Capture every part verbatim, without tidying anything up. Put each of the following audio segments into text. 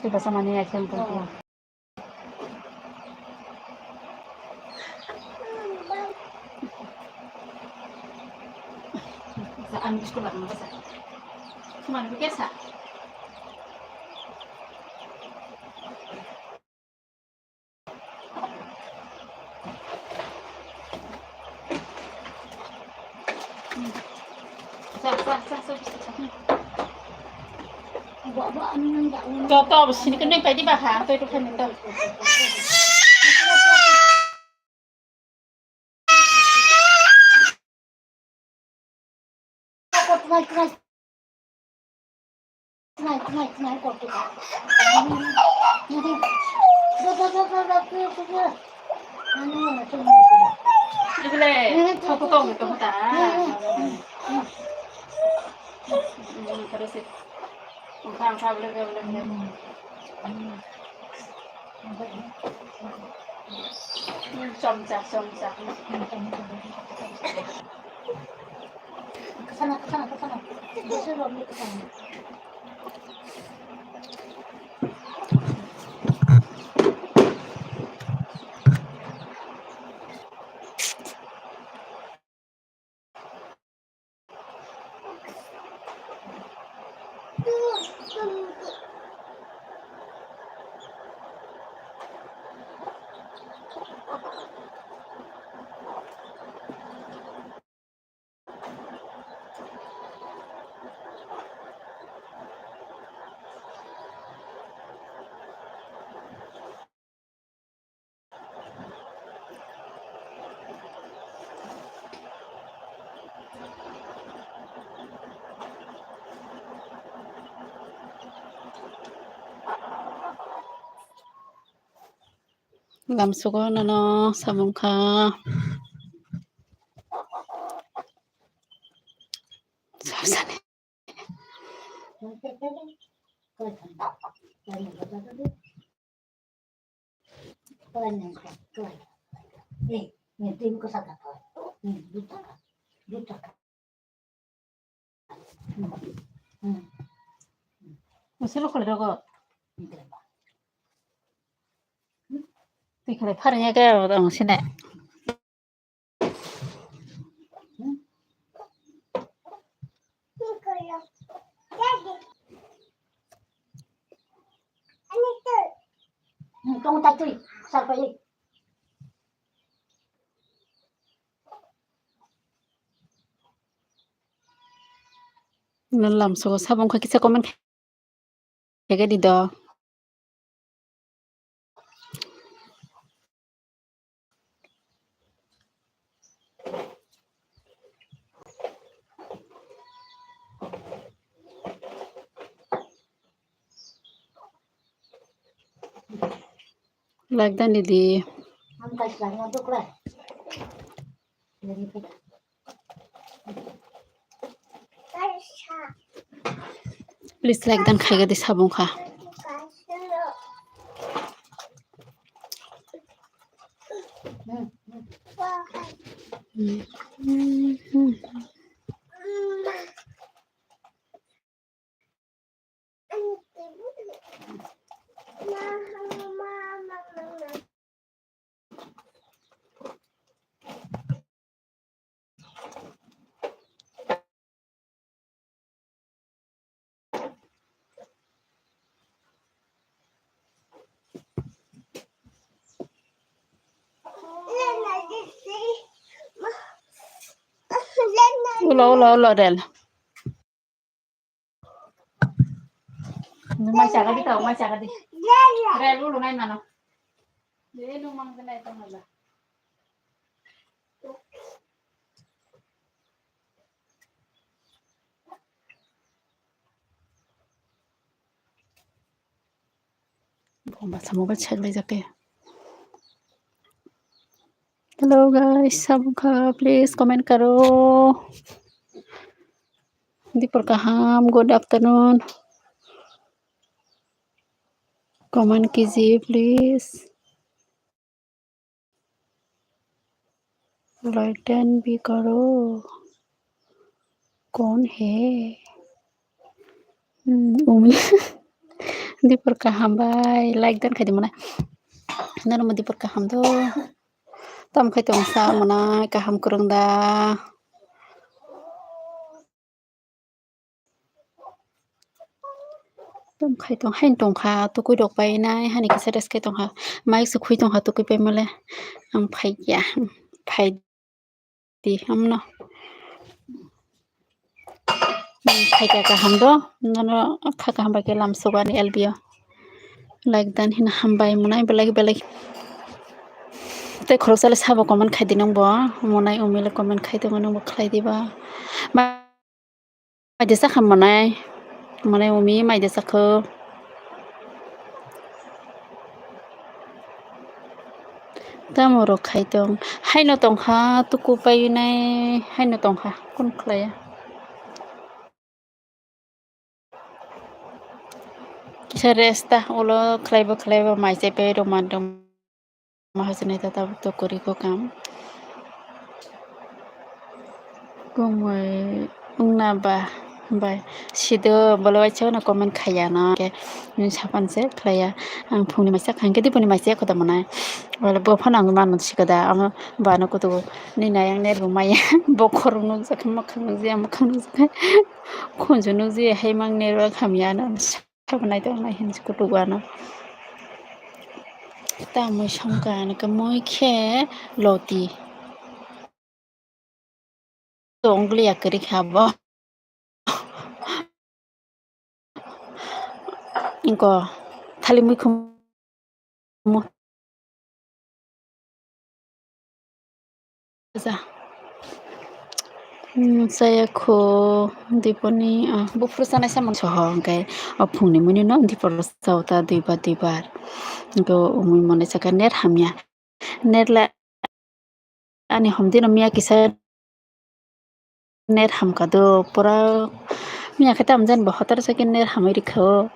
Tiba samani ya khe wng tong. Ang biskut labu basa. Sumani bikesa. To, to, sini kene pai di ba ha, to itu kan to. Ibele, sokotong gitu ta. Terus sih. Angka, angka, boleh, boleh, boleh. Chomcha, chomcha. Kesana, kesana, kesana. Biasa lo, kesana. Lamsogo nono samung kha. Samsani. Masih lo kore rogo. Twi kore phar ya ke ang sini. Tong tai twi sar pai. Lamsogo sabong kha kisa comment khaikhe di do. Like dan didi. Please like dan khaiga di sabung kha. Ulo, ulo, ulo, rel. Mai chaga di tau, mai chaga di. Rel ulo nai mano. Ye nung mang nai tong la. Bomba samo ba chak lai jake. Hello guys, sabung kha, please comment karo. Dipor kaham, good afternoon. Comment kijiye please. Like dan bhi karo. Kaun hai? Hmm, Umi. Dipor kaham bai, like dan khai di mwnai. Nang mo dipor kaham do. Tam khai tong sa mwnai, kaham kwrwng da. Tam khai tong, hain tong kha, tukui rok pai nai, hani kisa rest khai tong kha. Mai se khui tong kha, tukui pai mole. Ang phai ya, phai di, hamno. Hmm, phaikha kaham do, nono kha kaham bai khe lam sugo ani L B o. Like dan hino hambai mwnai belai belai. Tei khoroksa le sabo comment khai di nang bo, mwnai umi le comment khai tongo nang bo khlai di ba. Mai de sakha mwnai, mwnai umi mai de sakho. Tamo rok khai tong. Haino tong kha, tuku painai, haino tong kha. Kun khlaiya. Kisa rest ta, ulo khlaibo, khlaibo, mai chai pai rok man rok. Ma hachini tata to kori ko kam. Kongoi wngna ba bai sido bolo waisa no comment khaiya no ke nini sapan se khlaiya. Ang phungni maisa khangke diponi maisa koda mwnai. Wala bo phano ang mano sikoda ang bano kutu ni nayang ne rumaya bokhor nukjak mokhang nukjaya mokhang nukjak khunju nukjaya hai mang ne ro khamya no. Sabonai tong nai hinwi kutuk ano. Tamoi songkha ani khe moi khe loti. Tong liya kwrwi kha bo. Inko thali mui khum. Chaya kho diponi, ah, buphuru chanai samung soho hwnkhe o phungni muni no dipor chao ta duibar duibar. Hwnkhe o mui mone chakha net hamya. Net la ani homdino miya kisa net hamkha do pura miya khe tamo jani bo hotor se net hamwi rikha o.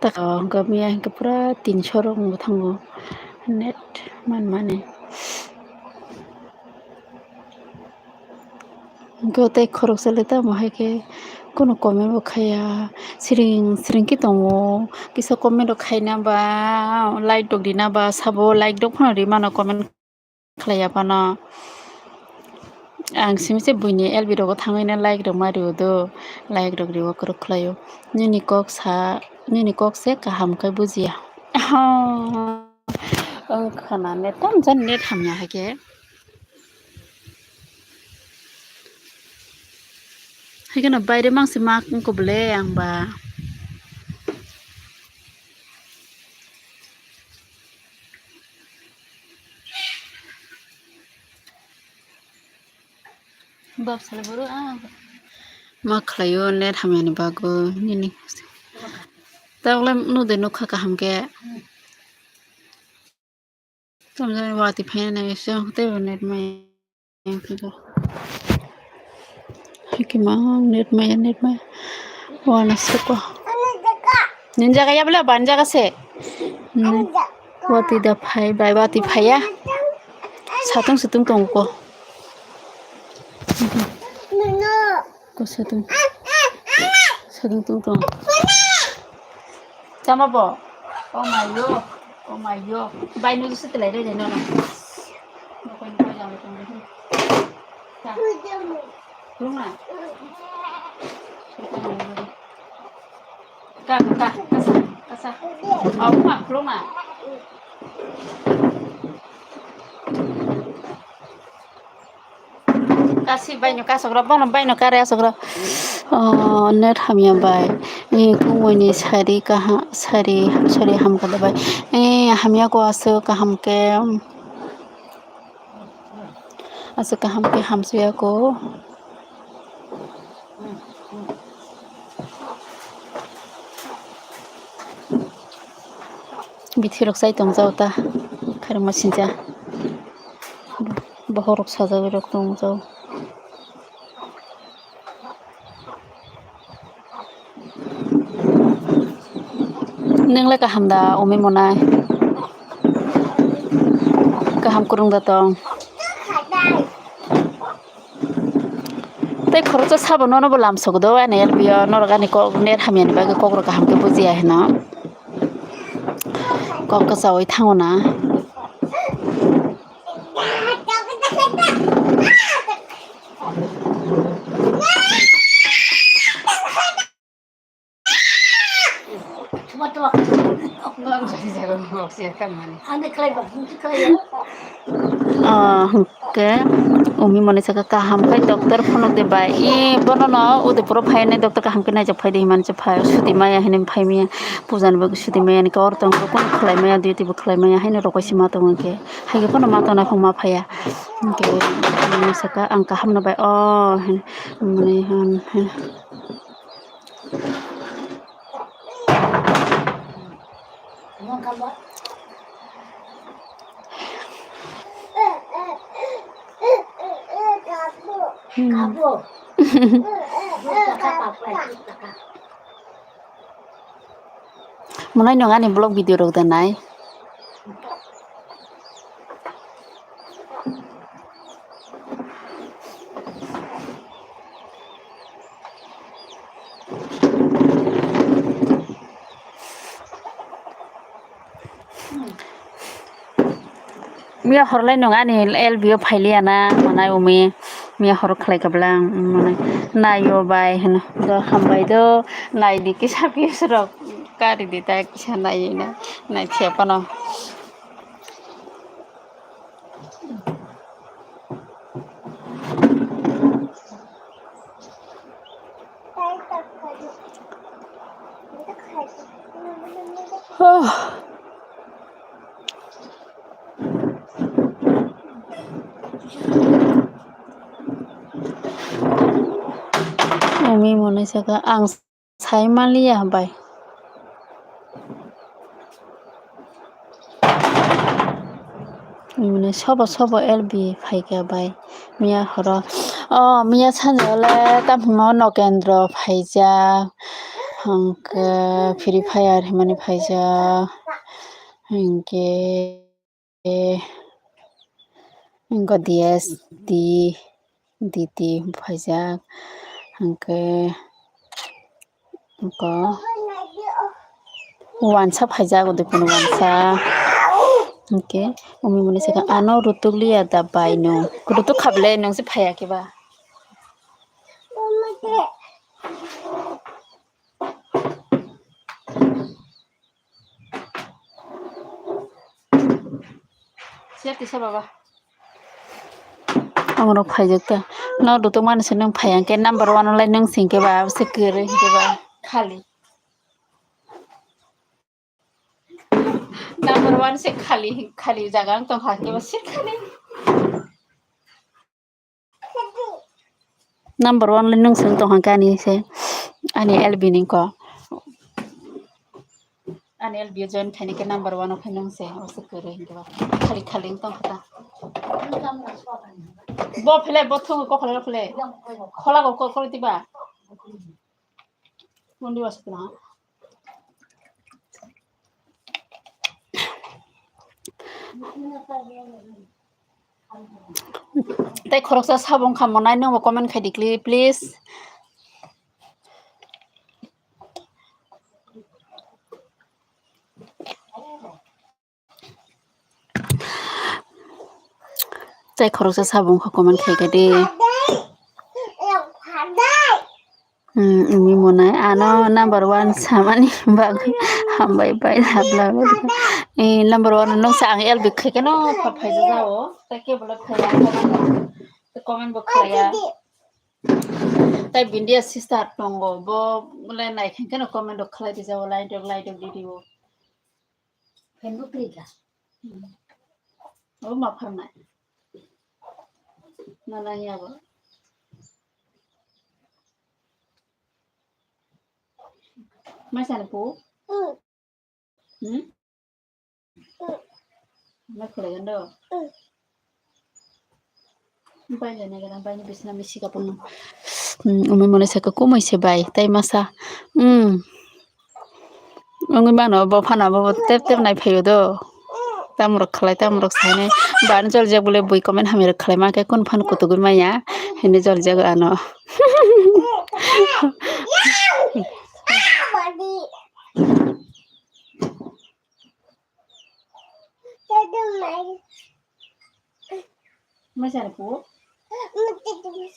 Taka o hwnkhe miya hwnkhe pura tinso rok wng thango net manmani. Hwnkhe tei khoroksa le tamo hai khe kunu comment bo khaiya, siring siring khe tongo, kisa comment rok khaina ba, like rok rina ba, sabo like rok phano rimano comment khlaiya phano. Ang simi se buini L B rogo thangwi no like rok ma rio do, like rok rio kwrwk khlaio. Nini kok sa, nini kok se kaham khe bujiya. Wng khana net tam jan net hamya hai khe. Hai kheno baire mangsi mak wngkha bole ang ba. Bab sale boro ah. Ma khlaio net hamyani bagwi nini. Tabukle node nukha kaham khe. Tamjani wati phaina nai se tei net mai. Hikima net maya net maya wana suko. Nin jaga ya bela ban jaga se. Hmm. Wati da phai bai wati phaya. Satung sutung tongko. Ko satung. Satung tung tong. Tama bo. Oh my yo. Oh my yo. Bai nu se telai dai no no. Nokoi nokoi jang tong. Rung na. Ka ka ka kasa kasa. Au ma rung na. Kasi bai no kasok rok bono bai no kare asok rok. Oh, net hamya bai. Ni kumui ni sari kaha sari sari ham kada bai. Eh, hamya ko asok kaham ke. Aswk kaham khe hamsui ya ko. Bithi rok chai tong jao ta khairokma sincha. Bohor rok sajagwi rok tong jao. Nwngle kaham da, umi monai? Kaham kwrwng da tong? Tei khoroksa sabo nono bo lamsok do, ani L B o norok ani kok ner hamya ni bagwi kok rok kaham khe bujiya hino. Kok kwchaui thango na. Ah, hwnkhe umi monwi saka kaham khai doctor phunuk de bai. I bono no Udaipuro phainai doctor kaham khe naijak phai de hinmani se phai. Suti maya hinwi phai maya. Puja ni bagwi suti maya ni kok tong khe kunu khlai maya duty bo khlai maya haino rokoi se ma tongo hwnkhe. Hai khe phano ma tongna phung ma phaiya. Hwnkhe umi saka ang kaham no bai o hin mani hwn hin. Monai nwng ani vlog video rok da nai. Miya horlai nung ani L B o phailiya na manai umi miya horo khlai kabla ang manai naio bai hino do hambai do nai di kisa kisa rok kari di ta kisa nai na nai thiya pano. Umi monai saka ang. Sai manliya bai. Mane sobo sobo L B phaikha bai. Miya horo. O miya sanjole tamhimo Nokendro phaijak. Hwnkhe Free Fire himani phaijak. Hwnkhe. Hwnkhe D S D, D T phaijak, hwnkhe, hwnkhe wansa phaijak, Udaipur ni wansa, hwnkhe umi mwnwi sakha, "Ano rutuk liya da bai nwng?" Rutuk kha bwle, nwng se phaiya khe ba? Siya tisa baba. Ang rok phaijak ta. No rutuk mani se nwng phai hwnkhe number one lai nwng singkhe ba se kwrwi hwnkhe ba khali. Number one se khali, khali jaga ang tongkha hwnkhe ba se khali. Number one le nwng se wng tong hwnkhe ani se, ani L B ni ko. Ani L B o join khaini khe number one o khe nwng se, o se kwrwi hwnkhe ba. Khali khali wng tong kha ta. Bo phele, bo thung ko khole phele. Khola go ko khole tiba. Mundi wasuk na. Tei khoroksa sabo wngkha monai, nwngbo comment khai di kli, please. Tei khoroksa sabo wngkha comment khai kha di. Hmm, imi monai ano number one samani bagwi hambai bai habla. Eh, number one no sa ang L B khai khe no pha phai jao. Tei ke bole phai ya comment bo khlai ya. Tei Bindia sister tongo bo le nai khe no comment rok khlai di jao, like rok like rok di di o. Phenbo kwrwi kha. Hmm. O ma pharnai. Nana ya bo. Mai sani pu? Hmm? Ma khwlai gando? Bai le nai gana bai ni bisna misi kapung. Hmm, umi mone saka kumui se bai, tai masa. Hmm. Wngwi mano bo phano abo tep tep nai phaio do. Tamorok khlai tamorok sainai. Bani joljak bole bui comment hamya rok khlai ma khe kun phano kutugwi maya. Hini joljak ano. Masa ko? Uh, uh, uh.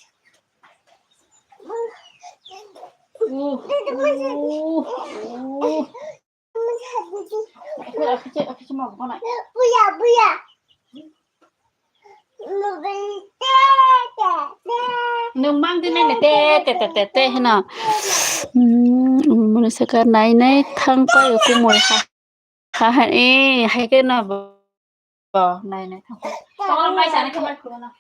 Aku, aku cek, aku cuma bukan nak. Buya, buya. Nung mang di nene te, te, te, te, te, heno. Hmm, mone sakar nai nai thang pa yo kumul ha. Ha, ha, eh, hai ke na bo, bo, nai, nai, thang. Tokol mai sani khamai khulana.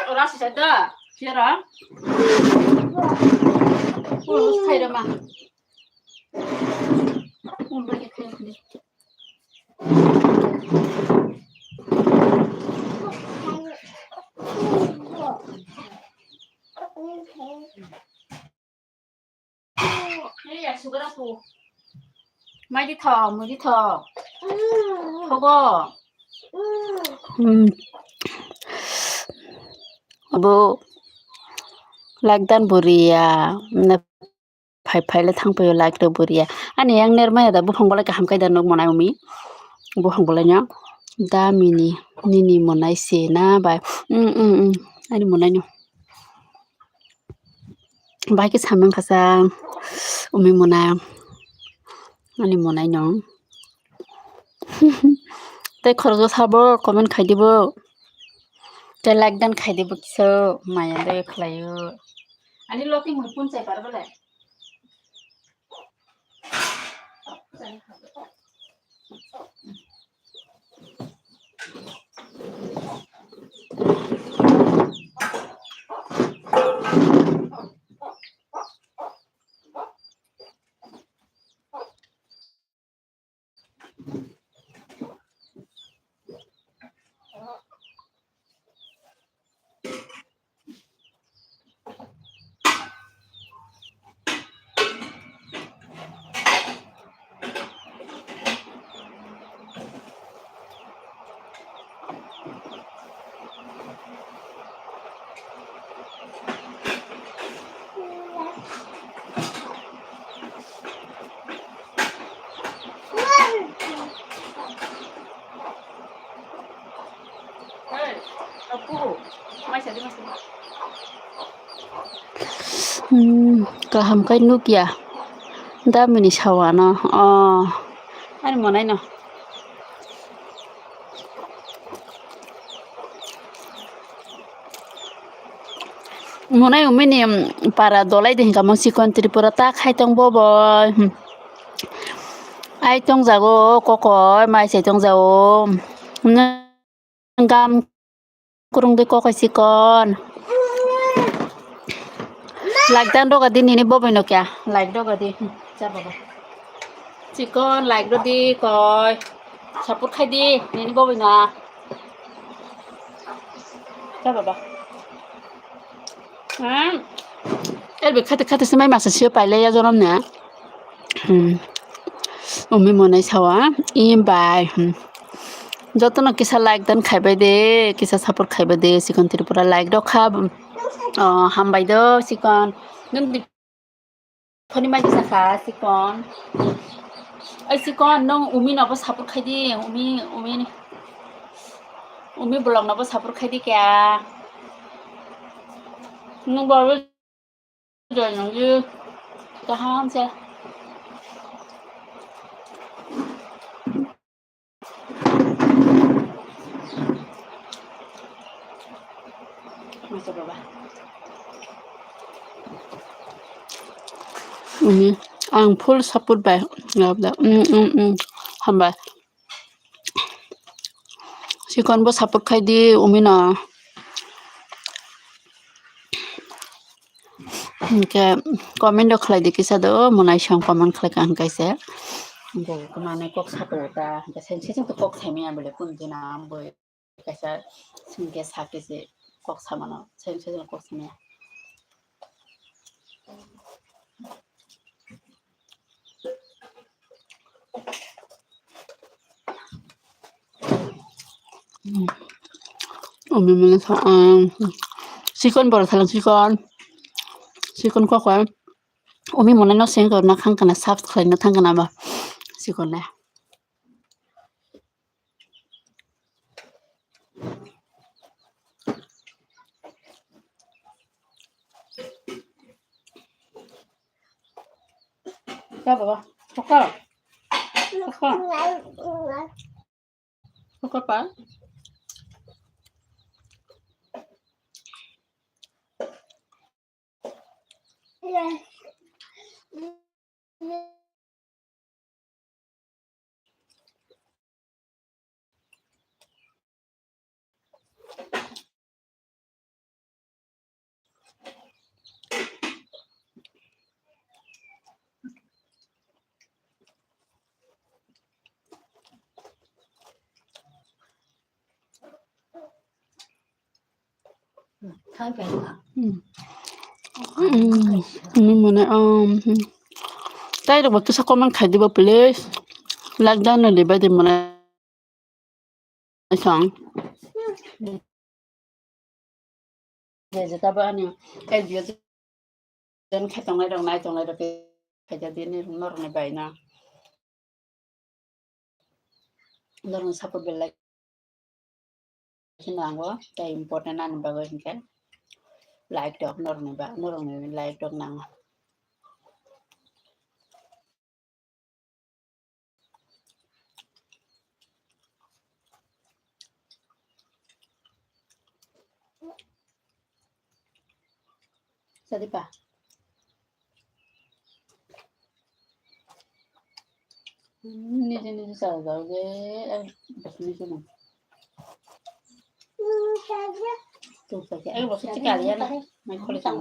Ora sisa da, sira. Urus khairama. Urus khairama. Mai di tho, mui di tho. Thogo. Hmm. Abo lakdan buriya. Na phai phai le thang paio lak rw buriya. Ani yang ner maya da buphang bolai kaham kai da nuk monai umi. Buphang bolai no. Damini nini monai se na bai. Mm, mm, mm. Ani monai no. Bai ke samang kasa umi monai. Ani monai no. Tei khoroksa sabo comment khai dibo. Tei like dan khai dibo kiso maya de khlaio. Ani loti mui pun chai par bole. Hmm, kaham kai nukya. Damini sawano. Oh, ani monai no. Monai umini para dolai de hinka mo sikon Tripura ta khai tong bo bo. Hmm. Ai tong jago kokoi mai sai tong jago. Gam kurung de kokoi sikon. Like dan doga di nini bobai no kya. Like doga di. Hmm, cha baba. Sikon like do di koi. Support khai di nini bobai no. Cha baba. Hmm. Elbe khate khate se mai masa sio paile ya jonom ne. Hmm. Umi monai sawa. Im bai. Hmm. Jotono kisa like dan khaibai de, kisa support khaibai de, sikon Tripura like do kha. Oh, hambai do, sikon. Nung di phone mai kisa kha, sikon. Ai, sikon, nung umi no bo support khai di, umi, umi, umi vlog no bo support khai di kya. Nung bo Join nungji kaham se. Umi, ang full support bai. Hambai. Sikon bo support khai di, umi no. Hingke comment rok khlai di kisa do, monai song comment khlai ka hingke se. Bo mane kok sato ta, hingke sen se to kok themia bole kun dina boi kaisa hingke sake se kok samano, sen se kok samia. Umi mane sa, um, sikon bor thalang sikon. Sikon kokwa. Umi mane no seng korna khang kana subscribe na thang kana ba. Sikon le. Ka baba, soka. Soka. Soka pa. Hmm. Hmm, hmm, mane, um, hmm. Tai rok bo kisa comment khai dibo, please. Like dan no dibai di mane. Song. Je, je, tabo ani, eh, video jen khe tongnai rok, nai tongnai rok khe khaijak di, ni norok ni bai no. Norok ni support belai khe nango, tei important ani bagwi hinkhe like rok norok ni ba, norok ni like rok nango. Sadipa. Nije nije sa jao je, eh, bas nije na. Tu sa ke, eh, bas chika liya na, mai khole sa.